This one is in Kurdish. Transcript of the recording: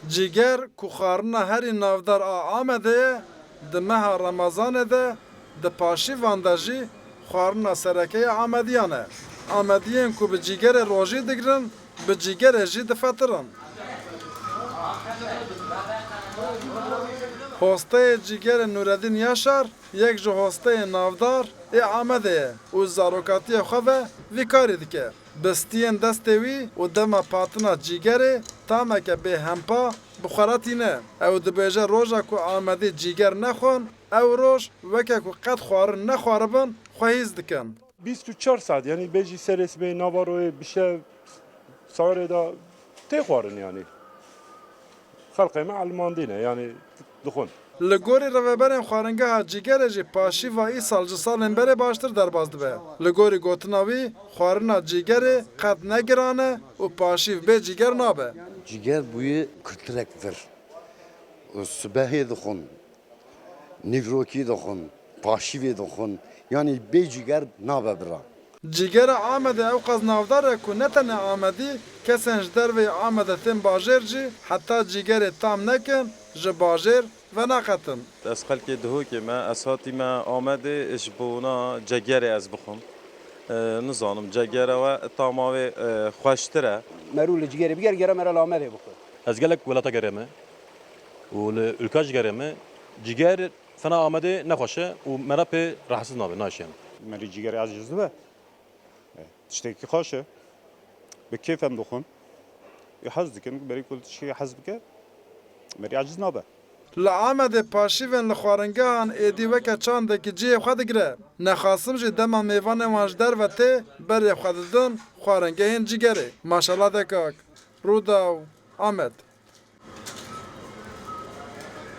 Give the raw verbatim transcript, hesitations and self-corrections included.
Cîger ku xwarina herî navdar a Amedê ye, di meha Remezanê de di paşîvan de jî xwarina sereke ya Amediyan e. Amediyên ku bi cîgerê rojî digirin, bi cîgerê jî difetirin. Hosteyê cîgerê Nûredîn Yaşar yek ji hosteyên navdar ê Amedê ye û zarokatiya xwe ve vî karî dike. Bistiyên destê wî û dema patina cîgerê tameke bêhempa bi xwe re tîne. Ew dibêje roja ku Amedî cîger nexwin, ew roj weke ku qet xwarin nexwaribin, xwe hîs dikin. Bîst û çar saet, yanî bêjî serê sibê, nava royê, bi şev, sahurê de tê xwarin yanî. Xelqê me elmandî ne, yanî dixwin. Li gorî rêveberên xwaringeha cîgerê jî paşîva îsal ji salên berê baştir derbas dibe. Li gorî gotina wî, xwarina cîgerê qet ne giran e û paşîv bê cîger nabe. Cîger bûye kulturek vir. Û sibehê dixwin, nîvrokî dixwin, paşîvê dixwin. Yanî bê cîger nabe bira. Cîgera Amedê ewqas navdar e ku ne tenê Amedî, kesên ji derveyî Amedê tên bajêr jî heta cîgerê tam nekin, ji bajêr venaqetin. Ez xelkê Dihokê me, ez hatîme Amedê ji bona cegerê ez bixwim. E, nizanim, cegera we tama wê, e, xweştir e. Merû li cîgerê bigere, gere mere li Amedê bixwe. Ez gelek welata gerê me û li ülka jî gerê me. Cîger fena Amedê nexweş e û me re pê rahatsiz nabe, naşiyane. Merî cîgerê aciz dibe. E, tiştekî xweş e. Bi kêf em dixwin. Ê hez dikin, berî ku tiştekî hez bike, merî aciz nabe. Li Amedê paşîvên li xwaringehan êdî weke çandekî cihê xwe digire. Nexasim jî dema mêvanên wan ji derve tê, berê xwe didin xwaringehên cîgerê. Maşela Dekak, Rûdaw, Amed.